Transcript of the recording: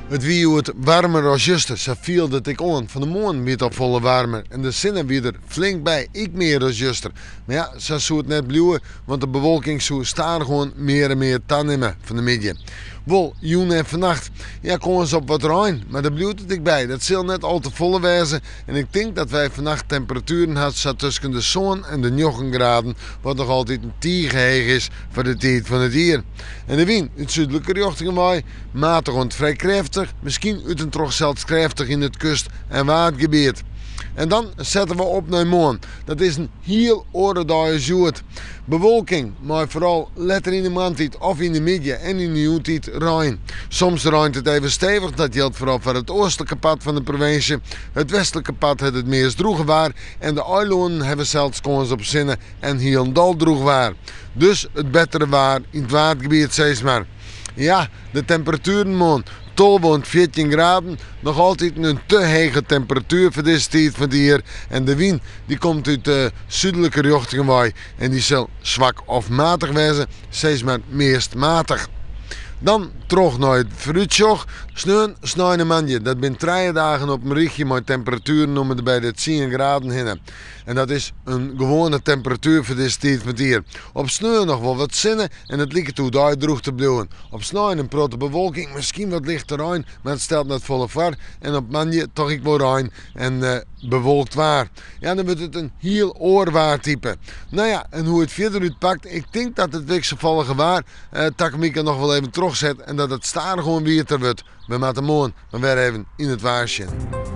It wie hjoed waarmer as juster, sa fielde it ek oan. Fan 'e moarn wie it al folle waarmer en de sinne wie der flink by, ek mear as juster. Mar ja, sa soe it net bliuwe, want de bewolking soe stadichoan mear en mear tanimme fan 'e middei. Wol, jûn en fannacht, ja, kâns op wat rein, mar dêr bliuwt it ek by. Dat sil net al te folle wêze en ik tink dat wy fannacht temperatueren ha sa tusken de sân en de njoggen graden, wat noch altiten tige heech is foar de tiid fan it jier. En de wyn út súdlike rjochtingen wei, matich oant frij krêftich, miskien út en troch sels krêftich yn it kust en waadgebiet. En dan sette we op nei moarn. Dat is in hiel oare dei as hjoed. Bewolking, mei foaral letter yn de moarntiid of yn de middei en yn de jûntiid rein. Soms reint it even stevich, dat jildt foaral foar it oastlike part fan de provinsje. It westlike part hat it meast drûge waar en de eilânnen hawwe sels kâns op sinne en hielendal drûch waar. Dus it bettere waar yn it Waadgebiet sis mar. Ja, de temperatueren moarn, 12 oant 14 graden, noch altyd in te hege temperatuer foar dizze tiid fan it jier. En de wyn dy komt út de súdlike rjochtingen wei en dy sil swak of matich wêze, sis mar meast matich. Dan troch nei it foarútsjoch. Sneon, snein en moandei, dat binne trije dagen op in rychje mei temperatueren om en by de tsien graden hinne. En dat is in gewoane temperatuer foar dizze tiid fan it jier. Op sneon noch wol wat sinne en it liket oerdei drûch te bliuwen. Op snein in protte bewolking, miskien wat lichte rein, mar it stelt net folle foar. En op moandei toch ek wol rein en bewolkt waar. Ja, dan wurdt it in hiel oar waartype. No ja, en hoe it fierder útpakt, ik tink dat it wikselfallige waar takom wike noch wol even trochset en dat it stadichoan wieter wurdt. We moatte moarn mar wer even yn it waar sjen.